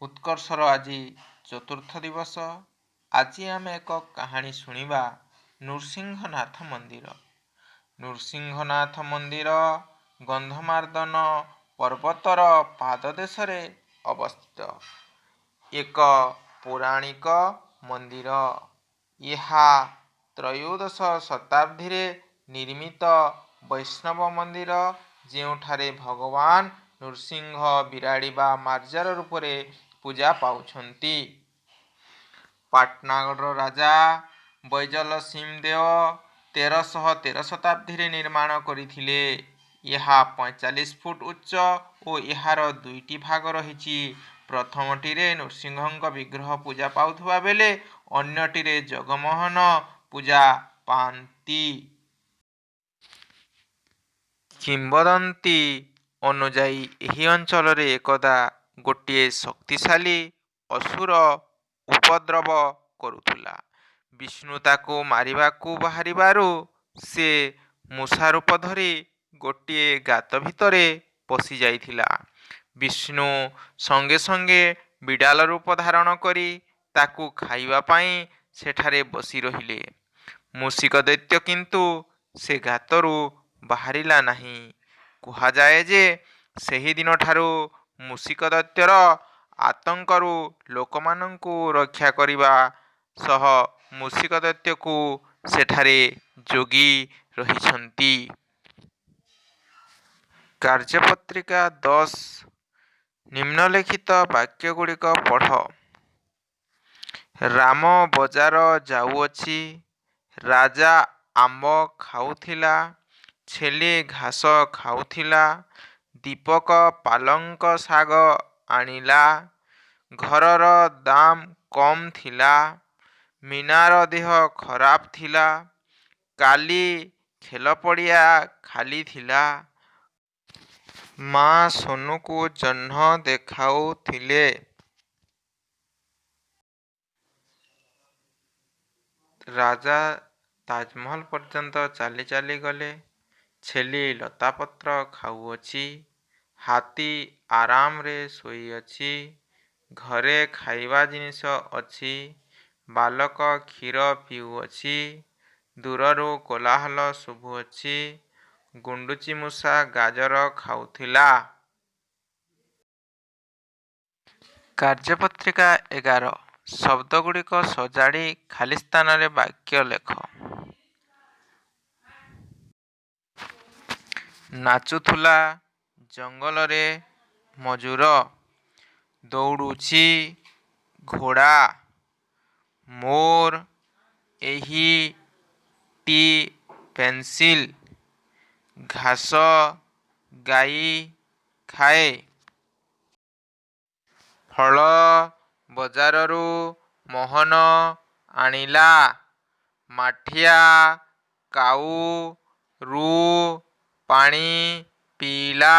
ଉତ୍କର୍ଷର ଆଜି ଚତୁର୍ଥ ଦିବସ। ଆଜି ଆମେ ଏକ କାହାଣୀ ଶୁଣିବା, ନୃସିଂହନାଥ ମନ୍ଦିର। ନୃସିଂହନାଥ ମନ୍ଦିର ଗନ୍ଧମାର୍ଦ୍ଦନ ପର୍ବତର ପାଦଦେଶରେ ଅବସ୍ଥିତ ଏକ ପୌରାଣିକ ମନ୍ଦିର। ଏହା ତ୍ରୟୋଦଶ ଶତାବ୍ଦୀରେ ନିର୍ମିତ ବୈଷ୍ଣବ ମନ୍ଦିର, ଯେଉଁଠାରେ ଭଗବାନ ନୃସିଂହ ବିରାଡ଼ି ବା ମାର୍ଜାର ରୂପରେ ପୂଜା ପାଉଛନ୍ତି। ପାଟନାଗଡ଼ର ରାଜା ବୈଜଲ ସିଂଦେଓ 1313 ଶତାବ୍ଦୀରେ ନିର୍ମାଣ କରିଥିଲେ। ଏହା 45 ଫୁଟ ଉଚ୍ଚ ଓ ଏହାର ଦୁଇଟି ଭାଗ ରହିଛି। ପ୍ରଥମଟିରେ ନୃସିଂହଙ୍କ ବିଗ୍ରହ ପୂଜା ପାଉଥିବା ବେଳେ ଅନ୍ୟଟିରେ ଜଗମୋହନ ପୂଜା ପାଆନ୍ତି। କିମ୍ବଦନ୍ତୀ ଅନୁଯାୟୀ, ଏହି ଅଞ୍ଚଳରେ ଏକଦା ଗୋଟିଏ ଶକ୍ତିଶାଳୀ ଅସୁର ଉପଦ୍ରବ କରୁଥିଲା। ବିଷ୍ଣୁ ତାକୁ ମାରିବାକୁ ବାହାରିବାରୁ ସେ ମୂଷା ରୂପ ଧରି ଗୋଟିଏ ଗାତ ଭିତରେ ପଶିଯାଇଥିଲା। ବିଷ୍ଣୁ ସଙ୍ଗେ ସଙ୍ଗେ ବିଡାଳ ରୂପ ଧାରଣ କରି ତାକୁ ଖାଇବା ପାଇଁ ସେଠାରେ ବସି ରହିଲେ। ମୂଷିକ ଦୈତ୍ୟ କିନ୍ତୁ ସେ ଗାତରୁ ବାହାରିଲା ନାହିଁ। କୁହାଯାଏ ଯେ, ସେହିଦିନଠାରୁ ମୂଷିକ ଦୈତ୍ୟର ଆତଙ୍କରୁ ଲୋକମାନଙ୍କୁ ରକ୍ଷା କରିବା ସହ ମୂଷିକ ଦୈତ୍ୟକୁ ସେଠାରେ ଜଗି ରହିଛନ୍ତି। କାର୍ଯ୍ୟପତ୍ରିକା 10। ନିମ୍ନଲିଖିତ ବାକ୍ୟଗୁଡ଼ିକ ପଢ଼। ରାମ ବଜାର ଯାଉଅଛି। ରାଜା ଆମ୍ବ ଖାଉଥିଲା। ଛେଳି ଘାସ ଖାଉଥିଲା। ଦୀପକ ପାଳଙ୍କ ଶାଗ ଆଣିଲା। ଘରର ଦାମ କମ୍ ଥିଲା। ମୀନାର ଦେହ ଖରାପ ଥିଲା। କାଲି ଖେଳପଡ଼ିଆ ଖାଲି ଥିଲା। ମା ସୋନୁକୁ ଜହ୍ନ ଦେଖାଉଥିଲେ। ରାଜା ତାଜମହଲ ପର୍ଯ୍ୟନ୍ତ ଚାଲି ଚାଲି ଗଲେ। ଛେଳି ଲତାପତ୍ର ଖାଉଅଛି। ହାତୀ ଆରାମରେ ଶୋଇଅଛି। ଘରେ ଖାଇବା ଜିନିଷ ଅଛି। ବାଳକ କ୍ଷୀର ପିଉଅଛି। ଦୂରରୁ କୋଳାହଳ ଶୁଭୁଅଛି। ଗୁଣ୍ଡୁଚିମୂଷା ଗାଜର ଖାଉଥିଲା। କାର୍ଯ୍ୟପତ୍ରିକା 11। ଶବ୍ଦଗୁଡ଼ିକ ସଜାଡ଼ି ଖାଲି ସ୍ଥାନରେ ବାକ୍ୟ ଲେଖ। ନାଚୁଥିଲା ଜଙ୍ଗଲରେ ମଜୁର। ଦଉଡ଼ୁଛି ଘୋଡ଼ା। ମୋର ଏହି ଟି ପେନସିଲ। ଘାସ ଗାଈ ଖାଏ। ଫଳ ବଜାରରୁ ମୋହନ ଆଣିଲା। ମାଠିଆ କାଉ ରୁ ପାଣି ପିଇଲା।